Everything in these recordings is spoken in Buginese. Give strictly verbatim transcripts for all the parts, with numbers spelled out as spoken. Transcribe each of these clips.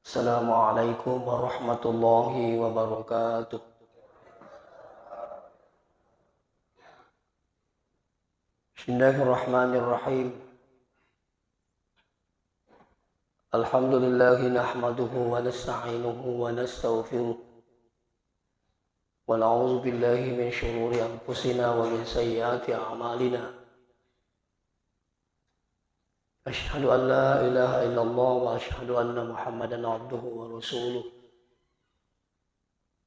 Assalamualaikum warahmatullahi wabarakatuh. Bismillahirrahmanirrahim. Alhamdulillahi nahmaduhu wa nasta'inuhu wa nastaghfiruh. Wa na'udzu billahi min syururi anfusina wa min sayyiati a'malina. Asyhadu an la ilaha illallah wa asyhadu anna Muhammadan abduhu wa rasuluh.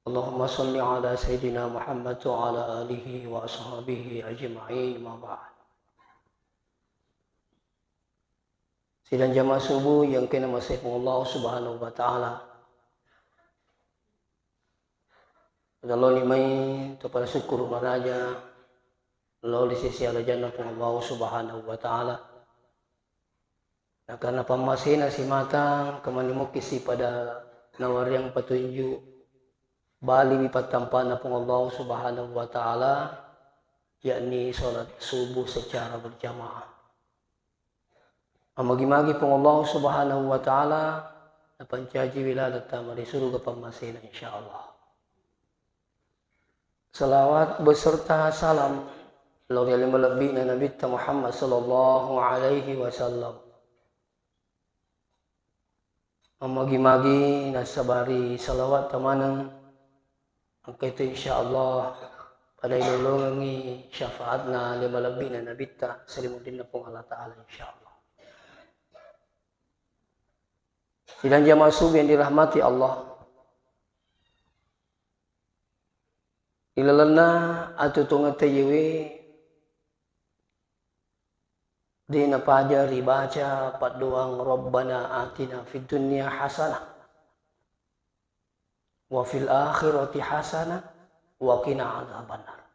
Allahumma salli ala sayyidina Muhammad wa ala alihi wa ashabihi ajma'in, ma ba'd. Sidang jamaah subuh yang kena masih Allah Subhanahu wa Ta'ala. Pada loni mai to pada syukur maraja, lo di sisi alajanna Puang Allah Subhanahu wa Ta'ala. Nah, karena pammasena simata, kemani mukki si pada nawariang petunjuk, bali mi pattampana Puang Allah Subhanahu wa Ta'ala, yakni salat subuh secara berjamaah. Amagi-magi Puang Allah Subhanahu wa Ta'ala, napancaji wilayah tama ri suruga pammasena, insyaallah. Salawat beserta salam lao ri ale malebbi'na Nabitta Muhammad sallallahu alaihi wasallam. Amagi-magi nassabari salawat tamaneng, engka itu insyaallah pada ilolongengi syafaatna ale malebbi'na Nabitta salimuddinna Puang Allah Ta'ala, insyaallah. Sidang jamaah subuh yang dirahmati Allah, ilalenna atuo-tuongetta iyewe, de napaja ribaca paddoang Rabbana atina fid dunya hasanah wa fil akhirati hasanah wa qina adzabannar.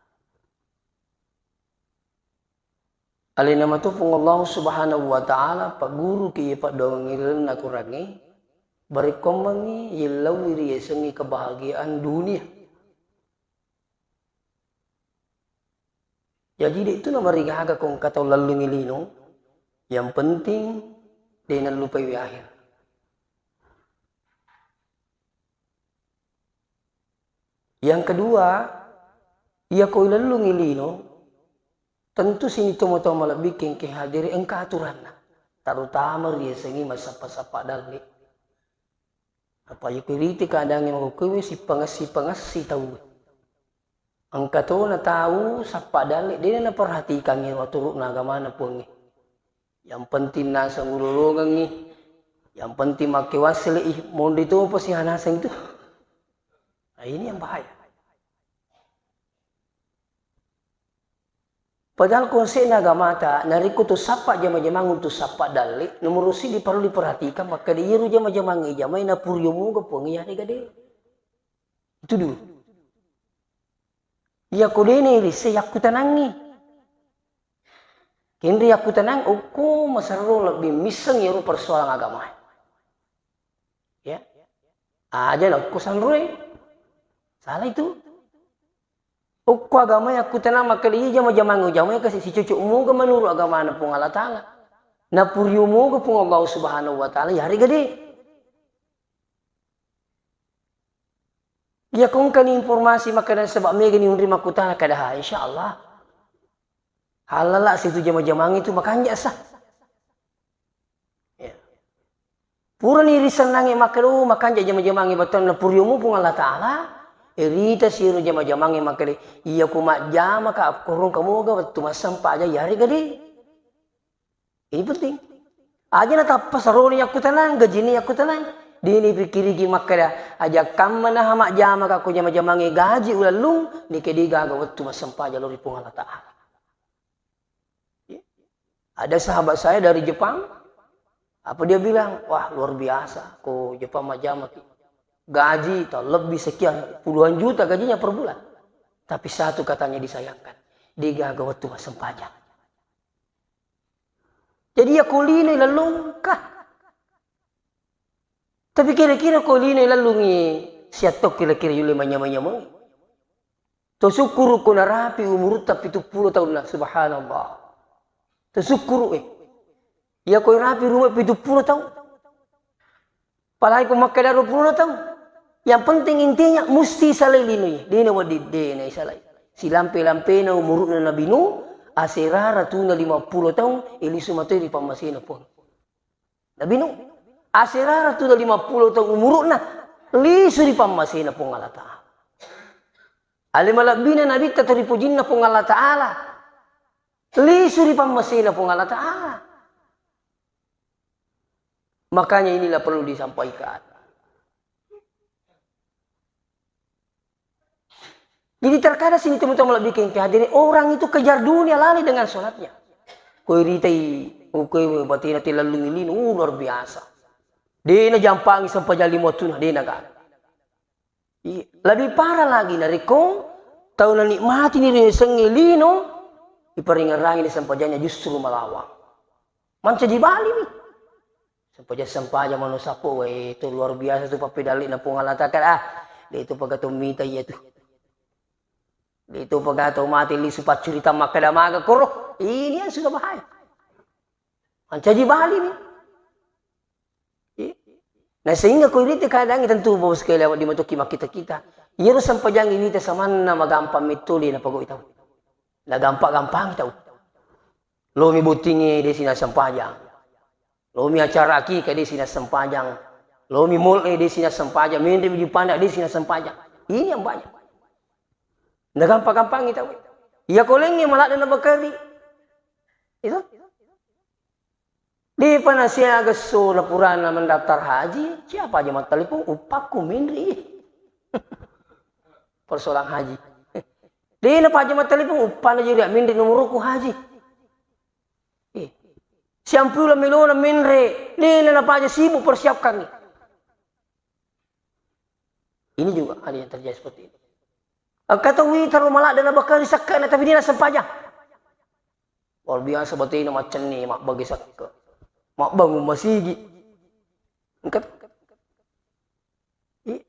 Alena matu Puang Allah Subhanahu wa Ta'ala, pagguruki iye paddoangeng ilalenna Akorangnge, barekkoammengngi yellauwi riyasengngi kebahagiaan dunia. Jaji, de tu namarigaga ko engka tau lellungngi lino, yang penting de nallupaiwi akhir. Yang kedua, iya ko ilellungngi lino, tentu sining tomatoa malebbi kengke hadiri engka aturanna, terutama riyasengngi massappa-sappa dalle. Apa iya ko iriti keadaangnge makkukkuwe, sipangessi-pangessi tauwe. Engka tona tau sappa dalle, de naperhatikangngi aturu'na agamana Puangnge. Yang penting naseng ulolongengngi, yang penting makke wassele'i, monri topa siha naseng itu. Nah, ini yang bahaya. Padahal konse'na agamata, narekko tu sappa jama-jamang untu sappa dalle, nomoro siddi parellu diperhatikan, makkeda iyaro jama-jamang ijamai napuriomoga Puang, iyarega de. Itu dulu. Iya ko dene risse yakkutanangngi. Kenri yakkutanang, okko maserro lebbi misseng iyaro persoalan agama. Ya. Aja na okko sanroe. Salah itu. Okko agama yakkutanang makkeda iya jama-jamang ujamai kasi sicocok muga menurut agamana Puang Allah Ta'ala. Napurio muga Puang Allah Subhanahu wa Ta'ala, yarega de. Iya ko engkani informasi makkeda sebab mega ni unri makkutana kada ha, insyaallah. Halala situ jama-jamang itu makanja sa. Ya. Purani risennangi makkeda, oh, makanja jama-jamangi battuanna puriomu Puang Allah Ta'ala, irita siru jama-jamangi makkeda, iya ku majjama ka akkorong kamoga wettu massempa aja yarega de. Ini penting. Aja natappa saroni yakkutanang, gajini yakkutanang. Dini pikiriki makkeda, aja kamma naha majjama ka ko jama-jamangi gaji ulallung, nike de gaga wettu massempa aja lori Puang Allah Ta'ala. Ya. Ada sahabat saya dari Jepang, apa dia bilang, wah, luar biasa, ko Jepang majjama ki. Gaji tau lebih sekian puluhan juta gajinya per bulan. Tapi satu katanya disayangkan, de gaga wettu massempajang. Jadi ya ko lino lallungka. Tapi kira-kira ko lino lallungi siatto kira-kira yule manyamang-nyamangi. Tosukkuru ko narapi umurutta pitu pulo taunna, subhanallah. Tosukkuru e. Iya ko rapi rumah pitu pulo taung. Apalagi ko makkeda dua puluh taung. Yang penting intinya musti salai lino iya. Dena wedding, dena isalai. Silampe-lampena umuru'na Nabi Nuh, asera ratuna lima puluh taung, e lisu matoi ri pammasena Puang. Nabi Nuh, asera ratuna lima puluh taung umuru'na, lisu ri pammasena Puang Allah Ta'ala. Ale malebbina nabitta to ripujinna Puang Allah Ta'ala, lisu ri pammasena Puang Allah Ta'ala. Makanya inilah perlu disampaikan. Jadi terkadang sini teman-teman lebih ke hadiri, orang itu kejar dunia, lalai dengan sholatnya. Koi ritai, oh, koi batena te lallung ilin, uh, luar biasa. Dena jampangi sempajang lima wattuna, dena gaga. Iya. Lebih parah lagi narekko tau nanikmati ni riasengnge lino, iparingerangi ni sempajangnya justru malawang. Mancaji bali mi. Sempajang-sempajang mano sappo, weh, itu luar biasa tu pappedalle na Puang Allah Ta'ala. Ah, de itu pagato mita iya tu. De itu pagato mati lisu paccurita makkeda maga koro. Ini yang sudah bahaya. Mancaji bali mi. Iya. Nah, sehingga ko iriti keadaannya tentu bahwa sekali lewat di matoki makkita-kita. Iyaro sempajang iwita samanna magampang metto de napagau tau. Nagampa-gampang tau. Lomi bottingnge de sina sempajang. Lomi acara akikah de sina sempajang. Lomi mall e de sina sempajang. Menre baju panda de sina sempajang. Ini yang banyak. Nagampa-gampangi tau. Iya kolengnge maladde nabakari. Itu. Depa nasiaga esso na purana mendaftar haji, siapa aja mattelepon, uppakku menri. Persoalan haji. Dena paja mattelepon, uppana jadi menri nomorku haji. Eh. Siampula melona menre, dena napaja sibuk persiapkan. Ini juga ada yang terjadi seperti ini. Engka tau wita ro maladde nabakari sakkana tapi dena sempajang. Luar biasa batena maccenni, mabbage sakke, mabbangun masigi. Engka, i-,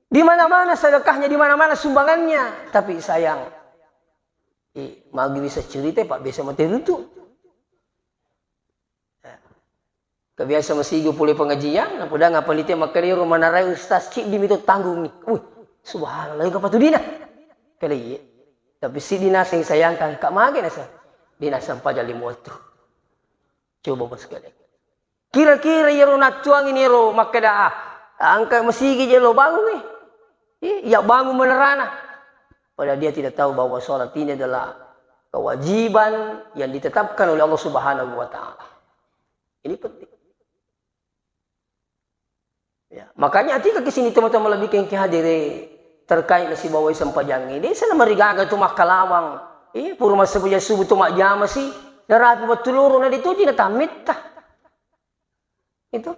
di mana-mana sedekahnya, di mana-mana sumbangannya, tapi sayang, i-, magi bisa cerita, Pak, biasa mati runtu. Kebiasa masigi pole pengajian, napodang apa nitia makkeda ero manarai ustaz ciddi mito tanggungi. Wih, subhanallah, ega patudina. Kale iya. Tapi siddi naseng sayangkan, kak mage nasa. Dina sempajang lima waktu. Coba bos sekali. Kira-kira iyaro nattuang ini ro makkeda, ah, angka masigi je lo bangun eh. Iya bangun menerana. Padahal dia tidak tahu bahwa sholat ini adalah kewajiban yang ditetapkan oleh Allah Subhanahu wa Ta'ala. Ini penting. Ya, makanya atika ke sini teman-teman lebih kengke hadire terkait nasi bawai sempajangi. Desa na marigaga tu makkalawang. Eh, pura masa puja subuh tu majama si. Narapi betul loro na dituji na tamitta. Itu.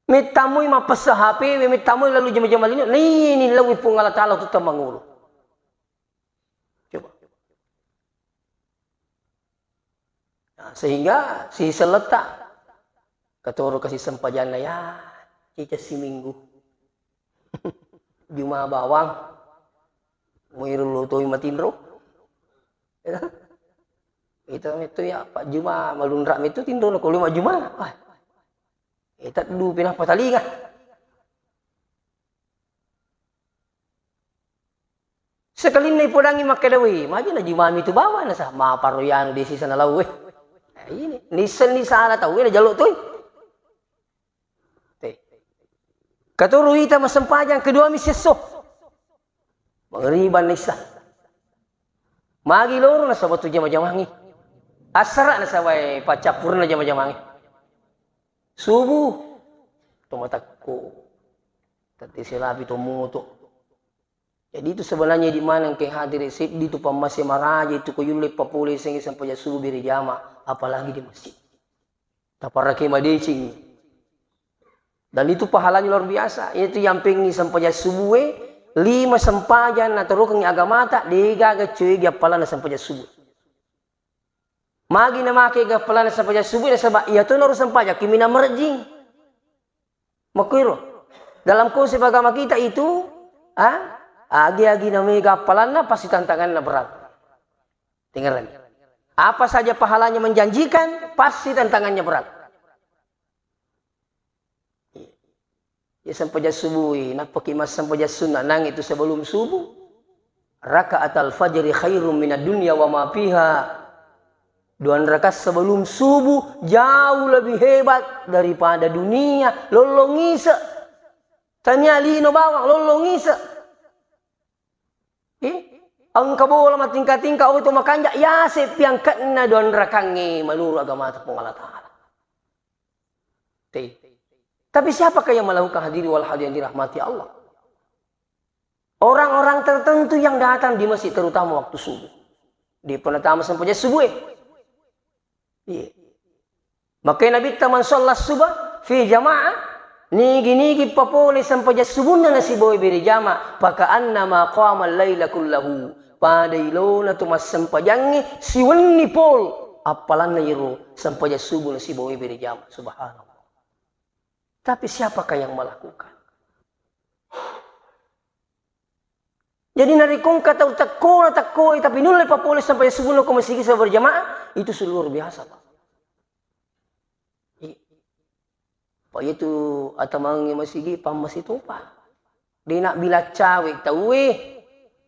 Mittamui mappessa H P, mittamui lalu jama-jama lino. Nini lawi Puang Allah Ta'ala tu tamangulu. Coba. Nah, sehingga siselletta katoro kasi sempajanna ya, cica siminggu. Juma bawang, muiru lo toi matinro. Ya. Itu itu ya, Pak Juma malunra itu tinro lo kalau Juma. Wah. Itu dua pinah patalinga. Sekalinna ipodangi makkeda, "Wé, maja najumami tu bawa nasa, maparo yanu desi sana lau wé." Nah, ini, nissenni sala tau wé najalo toi. Te. Katuru ita masempajang kedua mi sesso. Mangriban nissa. Magi loro nasaba tu jama-jamangi. Assara nasaba paccappurna jama-jamangi. Subuh. Tomatakko. Tette selapi to moto. Jadi itu sebenarnya di mana engke hadiri seddi tu pammase maraja itu ko yulle papole sengi sempajang subuh bere jama, apalagi di masjid. Taparake madecengi. Dan itu pahalanya luar biasa. Itu yang pengi sempajang subuh e, lima sempajang natarokengi agamata, degaga cuy appalanna sempajang subuh. Magi namake gappalanna sempajang subuh nasaba iya to naru sempajang kimina merjing. Makuiro. Dalam konsep agama kita itu, ah, agi-agi namega appalanna pasti tantanganna berat. Dengarkan. Apa saja pahalanya menjanjikan, pasti tantangannya berat. sempajang subuh, nappaki massempajang sunna, nang itu sebelum subuh. Rakaatal fajri khairum minad dunya wa ma fiha. Dua rakaat sebelum subuh jauh lebih hebat daripada dunia lollong ise. Tania lino bawang lollong ise. Eh? Engka bola matingka-tingka, oto makanja, yase piangkatna dua rakaangnge menurut agama Puang Allah Ta'ala. Te. Tapi siapakah yang melakukan, hadirin wal hadirat yang dirahmati Allah? Orang-orang tertentu yang datang di masjid, terutama waktu subuh. Di penetama sempajang subuh, eh. Iya. Makanya Nabitta, "Man shalla subha fi jama'ah," nigi-nigi papole sempajang subuhna nasibawai bere jama, "fa ka'annama qama al-laila kullahu." Pada ilona tu massempajangnge siwenni pol, appalanna iro sempajang subuh nasibawai bere jama. Subhanallah. Tapi siapakah yang melakukan? Jadi narekko engka tau tekkona tekkoi, tapi nulle papole sempajang subuhna ko masigi secara berjamaah, itu sudah luar biasa, Pak. Iya. Pak, itu atamangnge masigi, pammasi topa. De' nabbila cawe tauwe,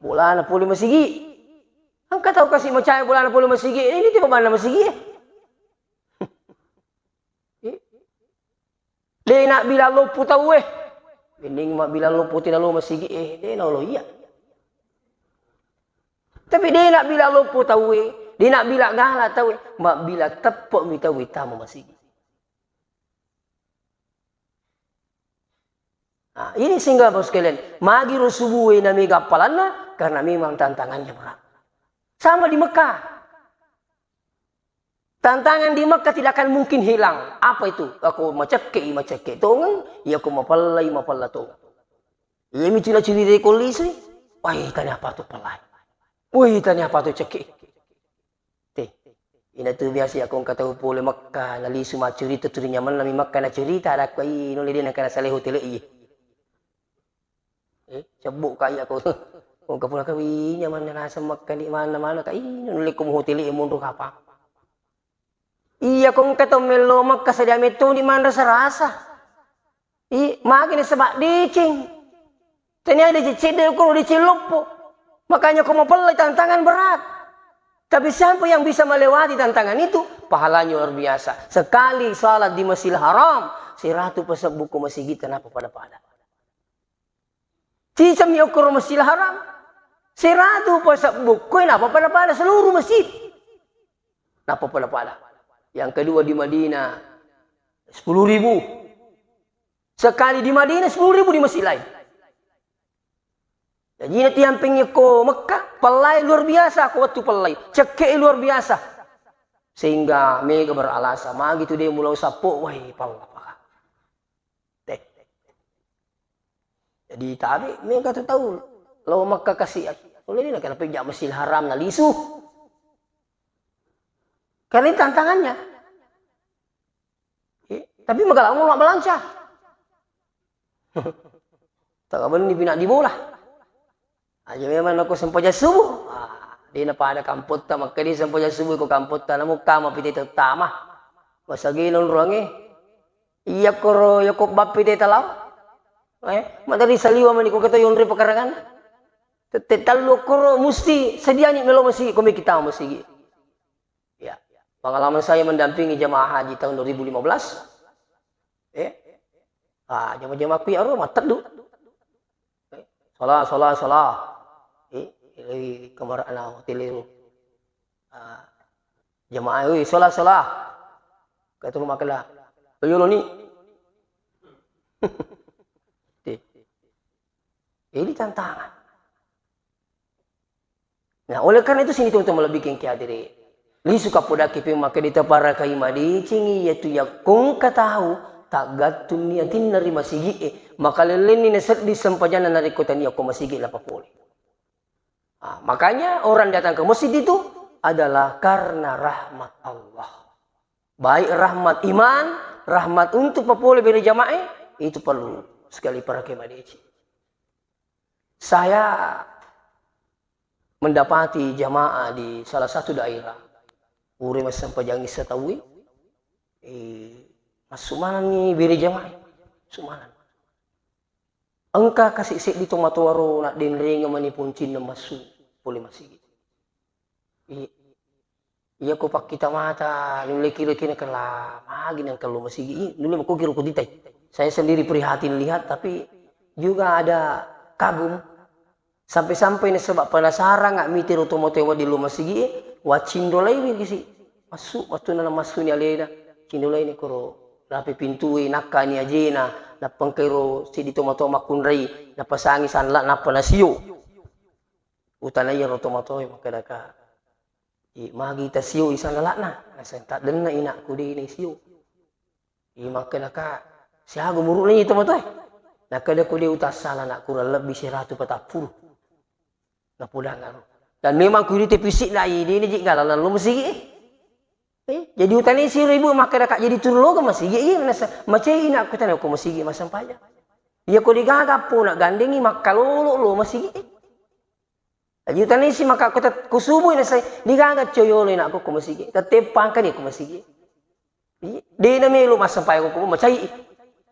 bolana pole masigi. Engka tau kasi macawe bolana pole masigi, ini tiba banna masigi, eh. Iya. De' nabbila loppo tauwe. Mending mabbila loppo tena lo masigi, eh, de' nalo iya. Tapi de' nabbila loppo tauwe, de' nabbila gala tauwe, mabbila teppe'mi tauwe tama masigi. Nah, ini sehingga Bapak sekalian, magi ro subuh na mega appalanna, karena memang tantangannya berat. Sama di Mekah. Tantangan di Mekah tidak akan mungkin hilang. Apa itu? Ako macekke, macekke tongeng, iya ko mapellai, mapella tongeng. Iya mi cina ciri de' ko lisu. Wai, tania apa tu pellai? Wai, tania apa tu cekke? Te. Ina tu biasa iya ko engka tau pole Mekah, nalisu maccurita, turi nyamanna mi Mekah naccurita, ada ko i, nulle de' nangka nasale hotel iya. Eh, cebbu ka iya ko. Ko kapuna kawi nyamanna naseng Mekah di mana-mana ka, ih, nulle ko hotel e monro kapang. Iya ko engka tau mello Mekah sadia metto di manra serasa. I, magi nasaba deceng. Tania deceng cedde ko deceng loppo. Makanya ko mapellai tantangan berat. Tapi siapa yang bisa melewati tantangan itu, pahalanya luar biasa. Sekali salat di Masjidil Haram, seratu pasebbu ko masigi tanapa pada-pada. Cicami okkoro Masjidil Haram, seratu pasebbu ko, napa pada-pada seluruh masjid. Napa pada-pada. Yang kedua di Madinah, sepuluh ribu. Sekali di Madinah, sepuluh ribu di masjid lain. Jadi nanti yang pengen ko Mekah, pellai luar biasa, ko waktu pellai. Cekke luar biasa. Sehingga mega beralasan, magi tu de' mulau sappo, wai, palla, palla. Te. Jadi tabe' mega tu tau lao Mekah kasi, nulle de' nangka napejja Masjidil Haram nalisu. Karena ini tantangannya. Eh, tapi mega lao mabbalanca. Taga benni pina di bola. Aja memang nako sempajang subuh. Ah, de' napada kampotta, makkeda sempajang subuh ko kampotta, namo kama pite tettama. Masagi nonroangnge. Iya koro, iya ko bappi te talao. Eh, materi saliwa mani ko keto yonre pekarangan. Tette tallu koro musti sediani melo masigi, ko meki tama masigi. Ya, pengalaman saya mendampingi jemaah haji tahun dua ribu lima belas. Eh, ah, jama-jama ku aro mattedu. Eh, sola, sola, sola. Eh, eh, kamar ana hotel itu. Ah, jemaah, "Woi, sola, sola." Kata rumah kela. Ayo lo ni. Eh, ini tantangan. Nah, oleh karena itu sini teman-teman lebih kengki hadiri. Lisu kapodaki pe makkeda taparakai madeceng, iyatu yakko engka tau taggattunni atinna ri masigi'e, makalellenni nasedding sempajanna narekko tania ko masigi lapapole. Ah, makanya orang datang ke masjid itu adalah karena rahmat Allah. Baik rahmat iman, rahmat untuk papole bere jamae, itu perlu sekali parakai madeceng. Saya mendapati jamaah di salah satu daerah, pura massempajang issa tauwe, eh, massu manenni bere jamaah, massu maneng. Engka kasi seddi tomatoaro naddenrengeng mani poncinna massu pole masigi. I-, iya ko pakkita mata, nulle kiro-kiro kela magi nangka lo masigi, i, nulle mako kiro kuditai. Saya sendiri prihatin lihat, tapi juga ada kagum. Sampai-sampai nasaba penasarang, a, mitiro tomatoa di lo masigi, e, waccindolaiwi kisi. Massu, wattunna namassuni alena, cindolaini koro rapi pintue, nakkani ajena, nappa engkairo seddi tomatoa makkunrai, napasangi sanla, nappa nasio. Utanai iyaro tomatoae makkedaka, "I, magi tasioi sanlala'na?" Naseng, "Taddenna inakku, de naisio." I, makkedaka, "Siaga umuru'na iye tomatoae?" Nakkeda, "Ko de utassala, nak, kurang lebbi seratu patappulo." Napodang aro. Dan memang ku irite fisikna, i, de naji gala nallo masigi, e. Eh, jadi utanai siro ibu makkedaka, "Jadi turun loga masigi, iye?" Nasa, "Macai inakku, tana ko masigi massempajang." Iya ko degaga pona gandengi makkalolo lo masigi, e. Aji utanisi maka ko tet-, ko subui nasai, "Degaga coyolo inakku ko masigi, tette pangkani ko masigi." Iya, de namelo massempajang ko macai.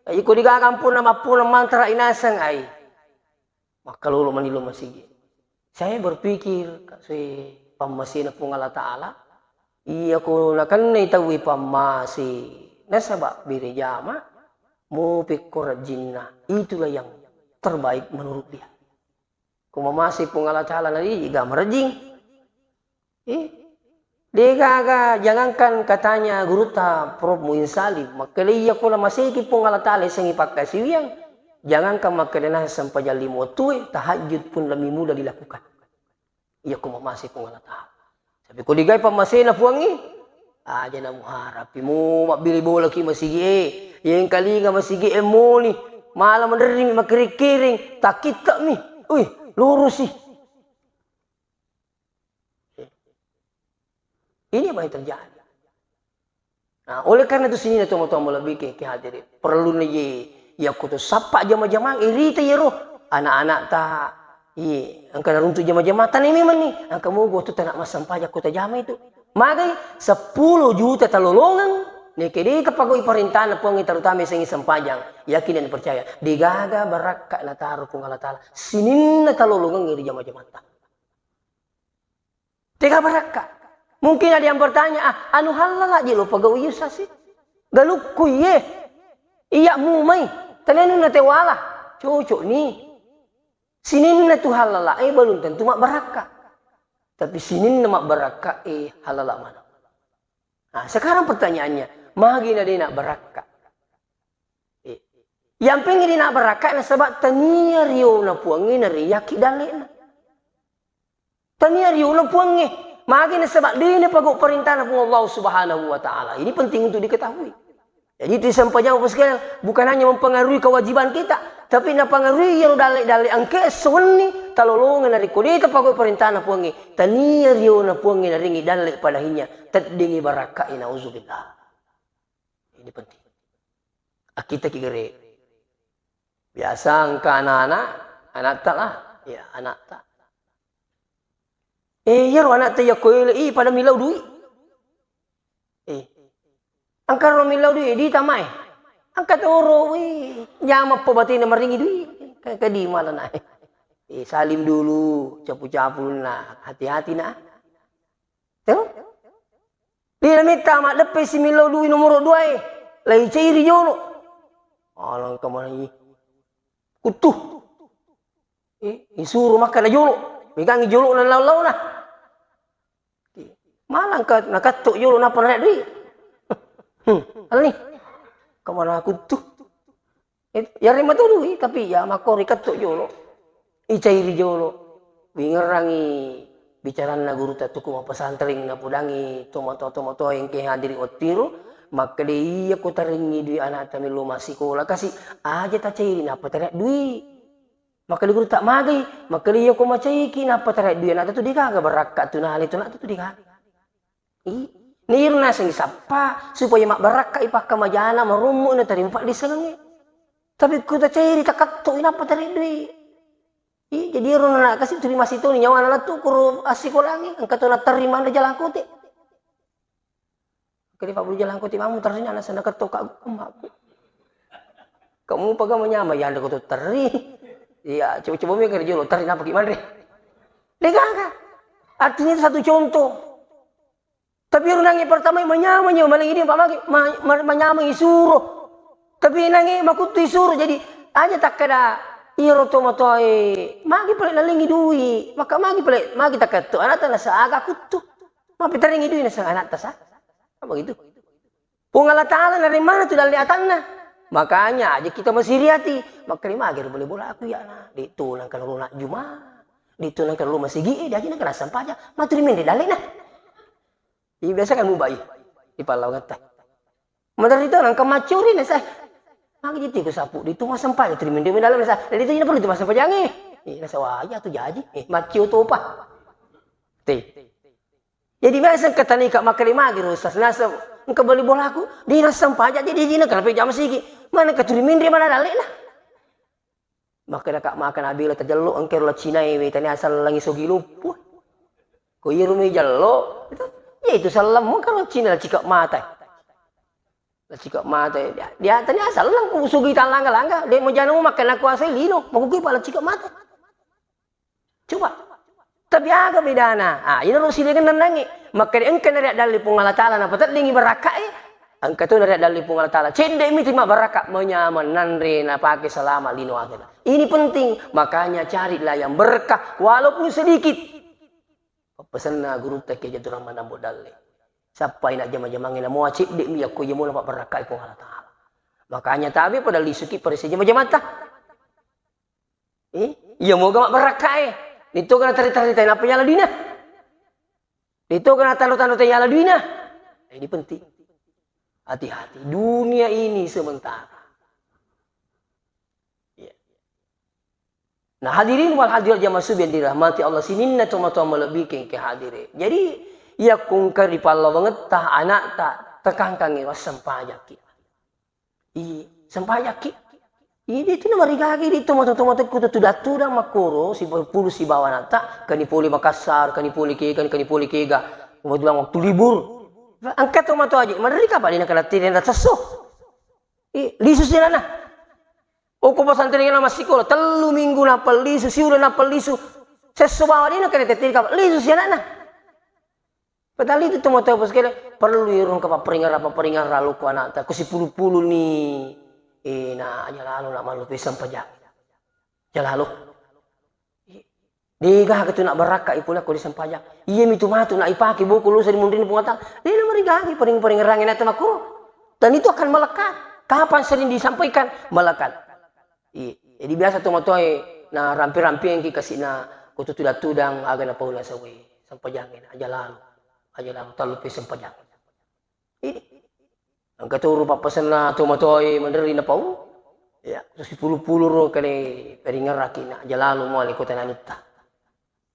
Aji ko degaga ampuna mappuna mantra inaseng ai. Makkalolo mani lo masigi. Saya berpikir, ka-, sui pammasena Puang Allah Ta'ala, iya ko nakennai tauwe pammase, nasaba bere jama, mupekko rajinna, itulah yang terbaik menurut dia. Ko mamase Puang Allah Ta'ala na, ih, ga marejing. Eh, degaga, jangankan katanya gurutta Prof Muin Salim, makkeda iya ko namaseki Puang Allah Ta'ala, isengi pakkasiwiang, jangankan makkeda naseng sempajang lima wettue, tahajud pun lebih mudah dilakukan. Iya ko mamase Puang Allah Ta'ala. Tapi ko digai pammasena Puangnge, aja na muharapi mu mabbili bolaki masigi e, yengkalinga masigi e moni, mala menderrimi makkering-kering, takkitte'mi, ui, lurusi. Ini apa yang terjadi? Nah, oleh karena itu, sininna tomatoa malebbi ke, ke hadiri. Perlu ni ye, yakko to sappa jama-jamang, irita yero. Anak-anak ta, iye, engka naruntu jama-jamang, tanai memang ni. Engka mogo tu tanak massempajang ko tajama itu. Magai seppulo juta talolongeng, neke de tapagau parentana Puangnge, terutama sengi sempajang. Yakin dan percaya. Degaga barakka nataro Puang Allah Ta'ala. Sininna talolongeng ri jama-jamang ta. Tega barakka. Mungkin ada yang bertanya, "Ah, anu hallala je lo pagau iya sasi? Galukku iye. Iya mumai. Tenenu na tewala." Cocok ni. Sininna tu hallala, eh, belum tentu mabbarakka. Tapi sininna mabbarakka, eh, hallala mana. Nah, sekarang pertanyaannya, magi na de na barakka? Eh, yang pengen de na barakka nasaba tania riona Puangnge na riyaki dalle'na. Tania riona Puangnge. Magi nasaba de napagau parentana Puang Allah Subhanahu wa Ta'ala. Ini penting untuk diketahui. Jadi, itu sempajang, Bapak sekalian, bukan hanya mempengaruhi kewajiban kita, tapi napengaruhi iyaro dalle-dalle engke esso wenni talolongeng narekko de tapagau parentana Puangnge. Tania riona Puangnge narengi dalle pada akhirnya teddengi barakka, nauzubillah. Ini penting. Akkittaki gere. Biasa engka anak-anak, anatta lah, ya, anatta. Eh, iyaro anatta yakko ele, ih, pada millau dui. Eh. Engka ro millau dui, di tamai. Engka toro, wih, nyamappo batena maringi dui. Ka-, kadi malana. Eh, salim dulu, capu-capu na, hati-hati na. Tengok. Dia minta maddeppe si millau dui nomoro dua e. Lai cairi jolo. Alangka manengi. Kuttu. Eh, isuro makkeda jolo. Megangi jolo na lau-launa. Malangka nakatto jolo nappa narik dui. Hmm, alani. Kemana kuttu? Eh, yareng matu dui, tapi ya makkoro ikatto jolo. Icairi jolo. Wingerangi bicaranna gurutta tukku mappesantreng, napodangi tomatoa-tomatoa engke hadiri wettiro, makkeda, "Iya ko tarengngi dui anakta mello massikola kasi, aja tacairi nappa taria dui." Makkeda gurutta, "Magai?" Makkeda, "Iya ko macaiki nappa taria dui anakta tu degaga barakka tu nale tu anakta tu degaga." I, nairu naseng sappa supaya mabbarakkai pakkamajana, marommo natarima paddissengengnge. Tapi ko tacairi, takatto i nappa taria dui. I, jadi ero na kasi tuli masitoni nyawana lettu kuro assikolangnge, engka to natterri manre jalangkote. Kede pabburu jalangkote mamu terri na naseng nakatto ka emmakku. Kamu paga manyama yande ko to terri. Iya, coba-coba mi kerja lo, tari napaki manre. Degaga. Artinya itu satu contoh. Tapi ero nangnge pertama manyameng nyo, maling idi pa magi, ma-, ma-, manyameng isuro. Tapi nangnge makuttu isuro, jadi aja takkeda iyaro tomatoae, magi pale nalengngi dui, maka magi pale, magi takkeda to, anakta nasa aga kuttu. Mapitarengngi dui nasa anakta sa. Apa gitu? Puang Allah Ta'ala naremmana tu dalle atanna. Makanya aja kita masiri ati. Makkeda magi ro bali bolaku ya na. De to nangka lo nak juma. De to nangka lo masigi e, de aja nangka nassempajang. Maturi menre dalle na. Iya, biasa kan mubai di pallawangetta. Maderri to nangka maccuri na sa. Magi jiti ku sapu di tu massempajang, turi menre dalle na sa. Jadi itu perlu tu massempajangnge. Eh, nasa waja tu jaji. Eh, maccio topa. Te. Jadi biasa engka tanika makkeda magi ro Ustaz, nasa engka bali bolaku, de nassempajang, jadi ijinna kenapa jama sigi. Mana engka turi menre mana dalle na. Makkedaka maka Nabi lo tajello engka ro laccinae we tania sellengngi sogi luppu. Ko iyaro mi jello, itu, ya itu selleng mengka laccina lacika mata. Lacika mata. Dia, dia tania selleng ku sogi talangga-langga, de mojano makkeda kuasai lino, makkuki pa lacika mata. Coba. Tapi aga bedana? Ah, iyaro silaing nennangngi. Makkeda engka nariak dalli Puang Allah Ta'ala napateddingi barakkae. Engka to nariak dalli Puang Allah Ta'ala. Cedde mi tima barakka manyameng nanre napake selama lino akhirat. Ini penting, makanya carilah yang berkah walaupun sedikit. Pappesenna gurutta Kiai Jaitur Rahman Ambo Dalle. Sappai na jama-jamangnge na mua cedde mi yakko iya mua napabbarakkai Puang Allah Ta'ala. Makanya tabe pada lisuki parese jama-jamata. Eh, iya moga mabbarakkae. Dittoga na tari-tari tai nappa yala duina. Dittoga na tando-tando tai yala duina. Nah, ini penting. Hati-hati. Dunia ini sementara. Iya. Nah, hadirin wal hadirat jamaah subuh yang dirahmati Allah, sininna tomatoa malebbi kengke hadire. Jadi, iya kungka ri pallawangetta anakta tekangkangi wassempajakki. Iya, sempajakki. Iya, itu na marigagi di tomatoa-tomatoa ku tudang-tudang makkoro, sipulupulu sibawa anakta, kani pole Makassar, kani pole kega, kani pole kega. Kebetulan waktu libur. Engka tomatoa aja, maderi kapa dina kena tiri na tesso. Ih, lisu si anakna. Okko pesantren na massikola, tellu minggu nappa lisu, siuleng nappa lisu. Sesso bawa dina kena tiri kapa, lisu si anakna. Padahal itu tomatoa pasekkola, perlu irung ka papparingerang, papparingerang lokko anakta, ko sipulupulu ni, eh, na aja lalo na mallupe sempajang. Aja lalo. Degaga tu na barakka i pole ko disempajang. Iya mi tu matu na ipake boko lusa di munrinna Puang Allah Ta'ala. De na marigaga paring-paringerangi na tamakkuro. Dan itu akan melekat. Kapan sering disampaikan? Melekat. Iya. Jadi biasa tomatoae na rampe-rampeangki kasi na ko tu tudang-tudang aga na paula sawe. Sempajangi na aja lalo. Aja lalo tallupe sempajang. Ini. Engka turu pappasenna tomatoae manreri napau. Ya, sipulupulu ro kale peringeraki na aja lalo muale kota nanutta.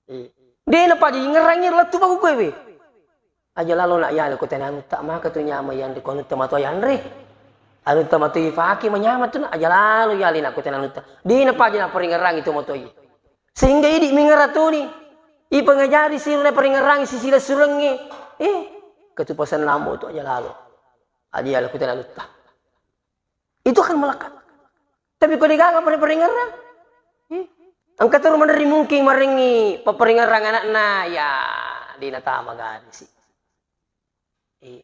Iya. De na paja ingerangi lettu baku koe we. Aja lalo na yale kota nanutta maka tu nyama yanre ko anutta matoa yanre. Anutta matoa ifaki manyama tu na aja lalo yale na kota nanutta. De na paja na peringerangi tomatoae. Sehingga idi mingeratuni, ipangajari sirona paringerrangi sisila surengnge. Eh, ketupasan lamo tu aja lalo. Aja yala kutana lutta. Itu akan melekat. Tapi ko degaga pare-, paringerrang, eh, engka turu maneri mungkin marengngi papparingerrang anakna, ya, dina tama gari si. Eh,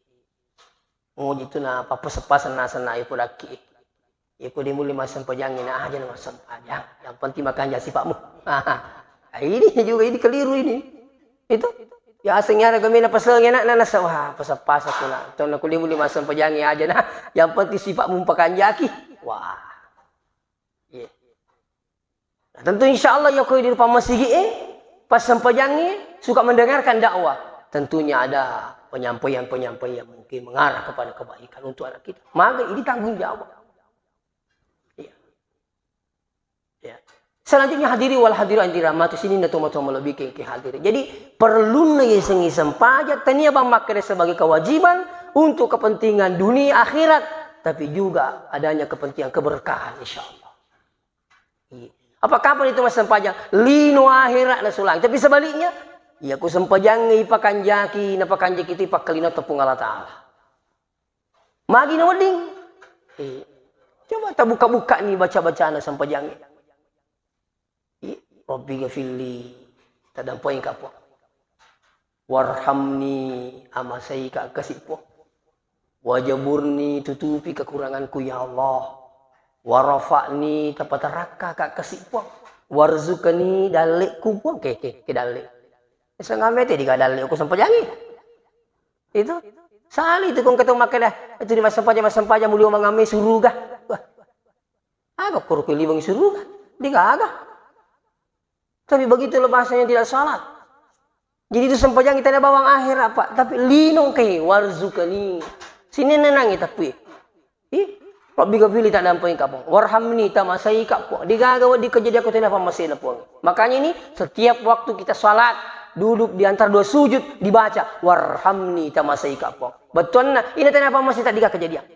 muji tu na pappaseng-paseng naseng na iko dakki. Iko de mulle massempajangi na aja na massempajang. Yang penting makanja sipakmu. Ini juga, ini keliru ini. Itu. Ya aseng ya gamena paseng enak na nasa, wah, paseng-paseng tu na. Tonna ko de mulle massempajangi aja na. Yang penting sipakmu pakanjaki. Wah. Iya. Nah, tentu insya Allah ya ko di rupa masigi eh, pas sempajangi suka mendengarkan dakwah. Tentunya ada penyampaian-penyampaian yang mungkin mengarah kepada kebaikan untuk anak kita. Maka ini tanggung jawab. Iya. Ya. Selanjutnya hadiri wal hadirat yang dirahmati sini na toma-toma lebih ke, ke hadiri. Jadi perlu na iseng-iseng pajak tania bang makkeda sebagai kewajiban untuk kepentingan dunia akhirat, tapi juga adanya kepentingan keberkahan insya Allah. Iya. Apa kapan itu massempajang? Lino akhirat na sulang. Tapi sebaliknya, iya ku sempajang ipakanjaki, napakanjaki itu ipakkalino tepung Allah Ta'ala. Magi na wedding? Iya. Coba tabuka-buka ni baca-bacana sempajang. Rabbi ghafirli, taddampengika Puang. Warhamni, amasaika kasi Puang. Wajaburni, tutupi kekuranganku ya Allah. Warafa'ni, tapatarakkaka kasi Puang. Warzuqni, dalle'ku Puang, ke, ke, ke dalle. Sengame te diga dalle ko sempajangi. Itu. Sali itu kong ketemu makkeda, itu di massempajang, massempajang mulio mangame suruga. Wah. Aga koro ko liweng suruga? Digaga. Tapi begitulah bahasanya tidak salat. Jadi itu sempajang kita ada bawang akhirat, Pak. Tapi lino ke warzuqni. Sini nenangi tapi. Ih, Rabbi ghafirli, taddampengika Puang. Warhamni, tamasaika Puang. Digaga wedding kejadian ko tena pammasena Puang. Makanya ini setiap waktu kita salat, duduk di antara dua sujud, dibaca warhamni, tamasaika Puang. Bettuanna, ini tena pammasena diga kejadian.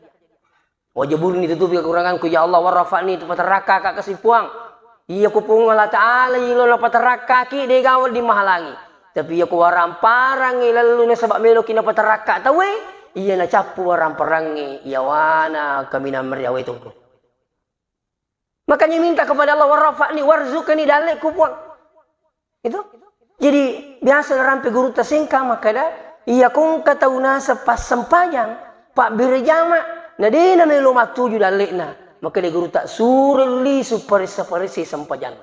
Wajaburni, tutupi kekuranganku ya Allah, warafa'ni, tupatarakkaka kasi Puang. Iya ko Puang Allah Ta'ala, iya lo napatarakkaki, degaga wedding mahalangi. Tapi iya ko waramparangngi lellu nasaba meloki napatarakka tauwe, iya nacappu waramparangngi, yawana kaminang meriawe tongko. Makanya minta kepada Allah, warafa'ni, warzuqni, dalle'ku Puang. Itu. Jadi biasa narampe gurutta sengka makkeda, iya kongka tau naseng passempajang, pabbere jama, na de namelo mattuju dalle'na. Makkeda gurutta, surelli supparessa-paressa sempajang.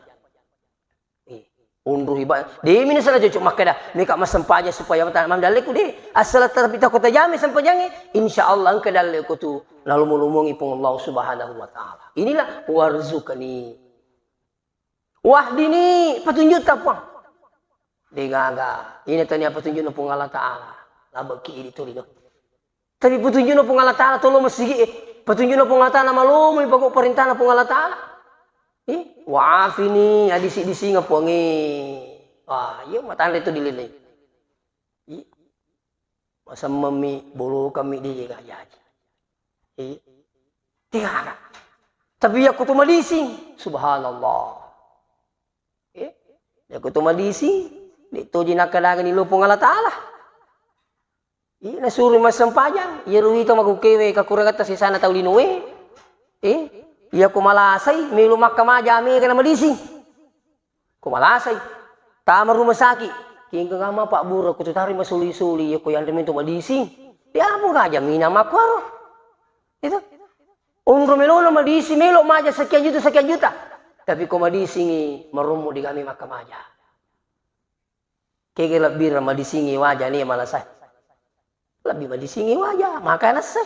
Unruhi ba-, demi nasala cocok makkeda, meka massempajang supaya mata-, mam dalleku de. Asal tapi tako tajame sempajangnge, insya Allah engka dalleku tu nalomo-lomongi Puang Allah Subhanahu wa Ta'ala. Inilah warzuqni. Wahdini, petunjukta Puang. Degaga, ini tania petunjukna Puang Allah Ta'ala. Labeki idi tolino. Tapi petunjukna Puang Allah Ta'ala, tolo masigi e. Petunjukna Puang Allah Ta'ala, malomo ipako parentana Puang Allah Ta'ala. Eh, wa'afini, adisi-disinga Puang e. Wah, iya matanre tu dilelei. Iya. Masemmemi, bolokammi di jaji. Eh, tiara. Tapi iya kutu madising, subhanallah. Eh, iya kutu madising, de toji nakkadangi lo Puang Allah Ta'ala. Iya, nasuro massempajang, iyaro wita makukewe kakurangetta sisana tau linoe. Eh, iya ko malasai, melo makkamaja mega na madising. Ko malasai, tama rumah sakit, kengkeng ama Pak Bura, ko tutari masuli-suli, iya ko yanre mento madising. Dia apa aja mina makuaro. Itu. Onro melona madising, melo maja sekian juta, sekian juta. Tapi ko madisingi, marommo digami makkamaja. Kege lebbireng madisingi waja ni malasai. Lebbi madisingi waja, maka nasse.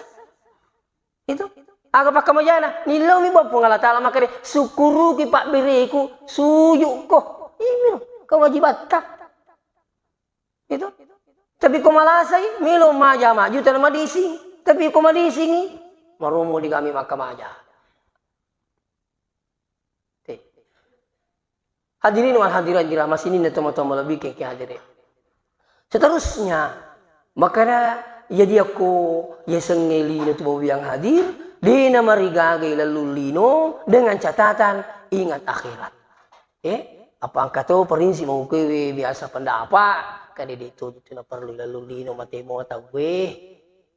Itu. Aga pakkamajana, nillomi ba Puang Allah Ta'ala makkeda, sukkuruki pabbereku, sujukko. Imi kewajibatta. Itu. Tapi ko malasai, melo maja majjuta na madising. Tapi ko madisingi, marommo digami makkamaja. Te. Hadirin wal hadirat dirahmati sininna tomatoa malebbi ke hadire. Seterusnya, makana jadi akko yasengnge lino tu bawa yang hadir, dena marigaga lallung lino dengan catatan ingat akhirat. Eh, apa engka to prinsip mau kewe biasa pendapat, kade de to tu na perlu lallung lino mate mo tauwe.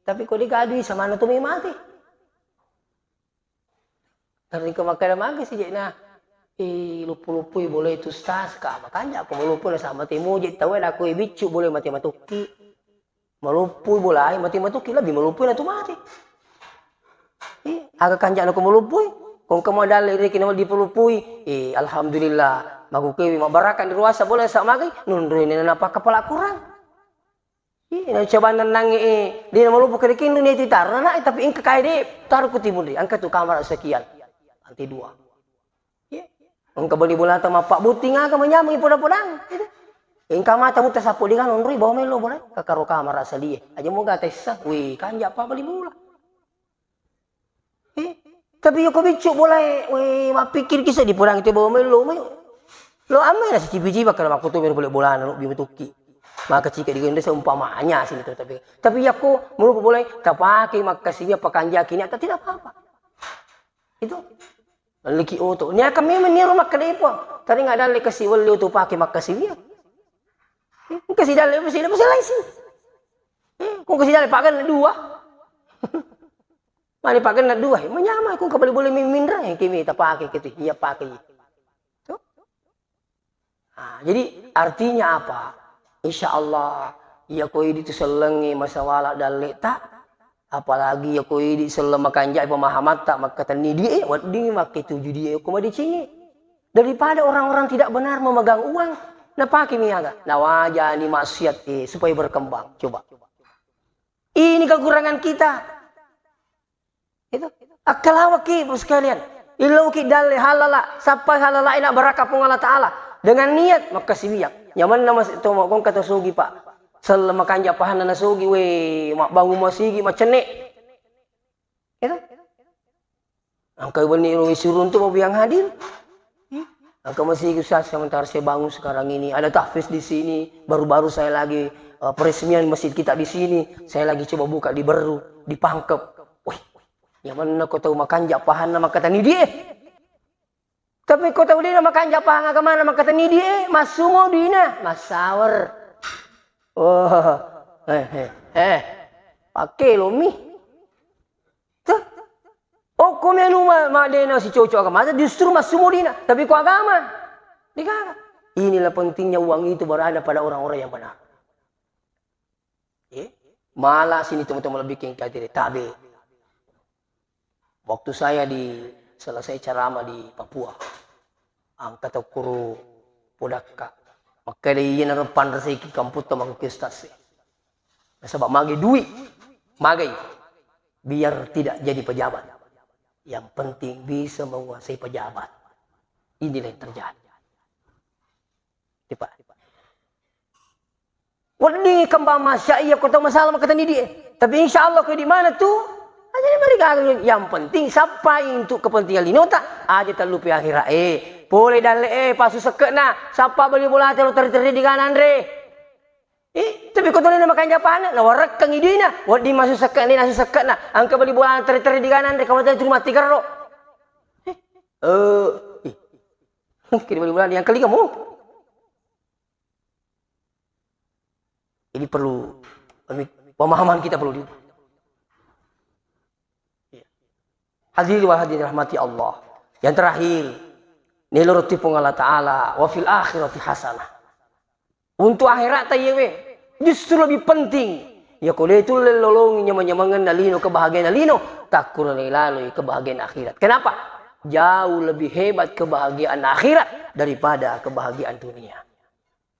Tapi ko de gaduh samanna tu mai mate. Narekko makkeda magi sijekna, eh, loppo-loppoi bolae tu ustaz, ka makanja ko maloppo nasaba mate moje tauwe, nakko biccu bolae mate matokki. Maloppoi bolae mate matokki, lebbi maloppoi natu mate. Eh, aga kanja'na ko maloppoi? Ko engka mo dalle reki na dipaloppoi. Eh, alhamdulillah, makukewi mabbarakka ni ruasa bolae sa magai, nonroi na napakka pala Quran. Iya, na coba nennangnge, eh, de na maloppo kerekeng dunia itu tarona na, eh, tapi engka kae de, taruh ku timun de, engka tu kamar sekian, lantai dua. Iya. Engka bali bolata mappabbotting aga manyameng poda-podang, gitu. Engka mata mutta sappo de kan onroi bawa melo boleh, kakaro kamar asal dia. Aja moga tessa, wih, kanja pa bali bola. Eh, tapi yoko biccu bolae, weh, mappikkiriki seddi purang te bawa mello mai. Lo amma na sicipi-cipi kalau makkutu mero pole bolana lo bimu tukki. Maka cika digende seumpamanya sini tuh tapi. Tapi yako melupa bolae tapake makkasiwi apa kanjaki ni atau tidak apa-apa. Itu. Liki oto. Ni akan memang ni rumah kedai pun. Tadi nggak ada lekasi wali oto pake makkasiwi. Eh, engka sidalle, sidalle, sidalle sih. Eh, kung sidalle pagan dua. Mani pakenna dua, manyamai kung kabali boleh minra, eh, kimi tapake kitu, iya pake. Tuh. Ah, jadi artinya apa? Insya Allah, iya ko idi tu sellengnge masawala dalle'ta, apalagi iya ko idi selleng makanjai pemahamatta, makkatenni die, wedding makketuju die ko madecengnge. Daripada orang-orang tidak benar memegang uang, napake miaga, nawajani maksiat, eh, supaya berkembang. Coba. Ini kekurangan kita. Itu. Akkalawaki, Ibu sekalian. Illauki dalle halala, sappai halala ina baraka Puang Allah Ta'ala. Dengan niat, makkasiwiang. Nyamanna mas-, to, kongka to sogi, Pak. Selleng makanja pahanna na sogi, we, mabbangun masigi, macenne. Itu. Angka benni ro surun tu, Bapak yang hadir. Angka masigi, Ustaz, sementara saya bangun sekarang ini, ada tahfiz di sini, baru-baru saya lagi, eh, peresmian masjid kita di sini, saya lagi coba buka di Berru, di Pangkep. Wih, nyamanna ko tau makanja pahanna makkatenni die. Tapi ko tau dena makanja pahang agamana makkatenni die, massumo dina, massawer. Oh, eh, eh, eh, pakke lomi. Tuh. Okko menu ma-, madena sicoco agama, justru massumo dina. Tapi ko agama, degaga. Inilah pentingnya uang itu berada pada orang-orang yang benar. Eh? Mala sini teman-teman lebih kengkatire tabe. Waktu saya di selesai ceramah di Papua, angka tokkuru podakka. Makkeda, "Iya naro panreseki kamputta mako ke ustaz e." Nasaba magi dui, magai. Biar tidak jadi pejabat. Yang penting bisa menguasai pejabat. Inilah yang terjadi. Tiba. Wedding kembang masya iya ko tau masalah makkatenni die. Tapi insya Allah ko di mana tu? Aja ni mari gagal. Yang penting sappai untuk kepentingan linota. Aja terlupa akhirat. Eh, pole dalle eh, pasu sekke'na. Sappa beli bola tero teri-teri di kanan re. Eh, tapi ko tolena makanja pahanna, nawarekkang idina. Wedding masu sekke'na, nasu sekke'na. Angka beli bola teri-teri di kanan re, kamu tadi rumah tiga ro. Eh, eh. Kiri beli bola yang kali kamu. Ini perlu pemi-, pemahaman kita perlu diubah. Iya. Hadirin wa hadirin rahmati Allah. Yang terakhir, nilai roti Puang Allah Ta'ala, wa fil akhirati hasanah. Untuk akhirat ta iyewe, justru lebih penting. Ya ko de tulle lolongi nyamang-nyamangenna lino, kebahagiaan lino, takkuro laloi kebahagiaan akhirat. Kenapa? Jauh lebih hebat kebahagiaan akhirat daripada kebahagiaan dunia.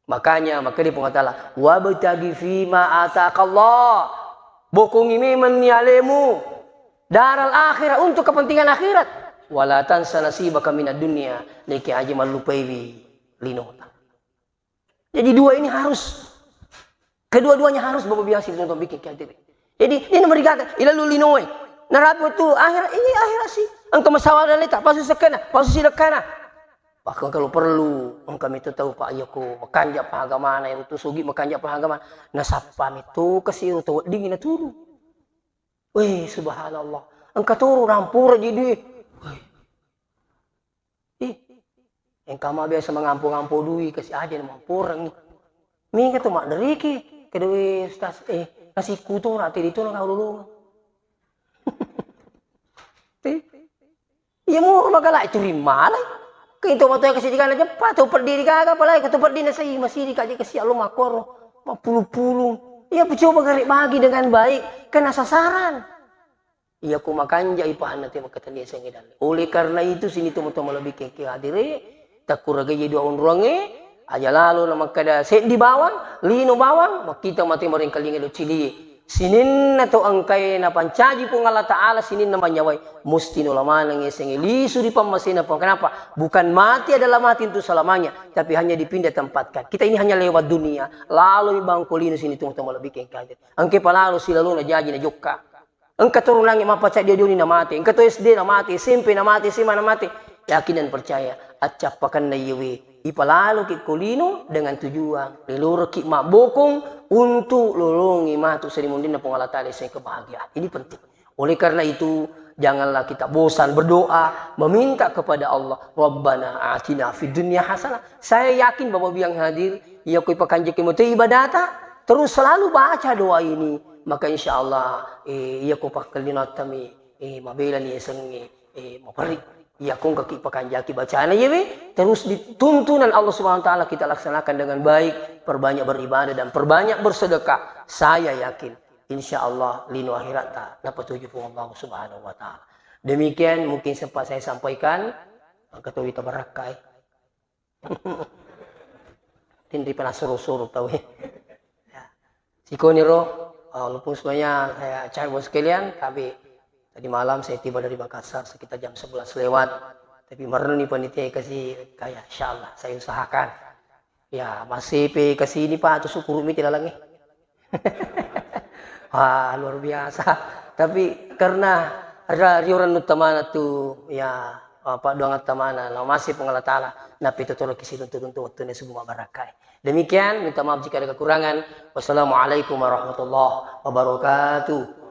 Makanya, makanya Puang Allah Ta'ala, "Wabtaghi fima atakallah." Bokongi memang ni alemu daral akhirat, untuk kepentingan akhirat. "Wala tansa nasibaka minad dunya." Neke aja mallupaiwi linota. Jadi dua ini harus, kedua-duanya harus Bapak biasa itu untuk bikin kreatif. Jadi, ini nomor tiga, ilalu linoe. Narapi waktu akhirat, ini akhirat sih. Engka masalah dan letak, pasu sekena, pasu sidekkana. Bahkan kalau perlu, engka mitu tau, Pak, iya ko makanja pahagamana, iya tu sugi makanja pahagamana. Nasappa mitu kasi tau wedding na turu. Weh, subhanallah. Engka turu nampura jadi. Weh. Ih, engka ma biasa mangampo-ngampo dui, kasi aja na mamporengi. Mega tu madderiki, kedua ustaz, eh, kasi kutu na tadi tu na kau lolong. Ih. Iya, moro magalai, turi malai. Ke itu matoa kasi digana jeppa, tu peddi digaga, apalagi ko tu peddi na sai, masih dikaji kasi Allah makoro, mapulu-pulu. Iya, coba gare bagi dengan baik, kena sasaran. Iya, ko makanjai pahanna te makkatenni sengnge dalle. Oleh karena itu, sini tu matoa malebbi keke hadire, takkuragai dua onroangnge, aja lalo na makkada seddi bawang, lino bawang, makkita mate marengkalinga do cilie. Sininna to engkae napancaji Puang Allah Ta'ala, sininna manyawai, musti nola maneng yasengnge lisu ri pammasena Puang. Kenapa? Bukan mati adalah mati untuk selamanya, tapi hanya dipindah tempatkan. Kita ini hanya lewat dunia, lalo mi bangko lino sini tu matoa malebbi keke hadire. Engke palalo silalona jaji na jokka. Engka turunangnge mappacaddi dio-dioni namate, engka to S D namate, S M P namate, S M A namate. Yakin dan percaya, accappakanna iyewe, ipalaloki ko lino dengan tujuan, leloroki mabbokong untuk lolongi matu seri munrinna Puang Allah Ta'ala yasengnge kebahagiaan. Ini penting. Oleh karena itu, janganlah kita bosan berdoa, meminta kepada Allah, "Rabbana atina fid dunya hasanah." Saya yakin Bapak Ibu yang hadir, iya ko ipakanjaki mate ibadata, terus selalu baca doa ini, maka insya Allah, eh, iya ko pakkalinoattami, eh, mabelani yasengnge, eh, maperri. Iya kongka ki pakanjaki bacana iyawe, terus dituntunan Allah Subhanahu wa Ta'ala kita laksanakan dengan baik, perbanyak beribadah dan perbanyak bersedekah. Saya yakin, insya Allah, lino akhirat ta napatuju Puang Allah Subhanahu wa Ta'ala. Demikian mungkin sempat saya sampaikan, angkatoi tabarakkai. Tinri pernah suruh-suruh tahu ya. Ya. Sikoniro, walaupun sebenarnya saya cari buat sekalian, tapi tadi malam saya tiba dari Makassar sekitar jam sebelas lewat. Tapi merenung nih panitia kasih kayak, insya Allah saya usahakan. Ya, masih pe ke sini, Pak, tuh syukur miti lalangnya. Wah, luar biasa. Tapi karena ra-, rioran uttamana tu, ya, apa, doang uttamana, lo masih Puang Allah Ta'ala, napi tu tolong kisi untuk, untuk waktu ini semua barakai. Demikian, minta maaf jika ada kekurangan. Wassalamualaikum warahmatullahi wabarakatuh.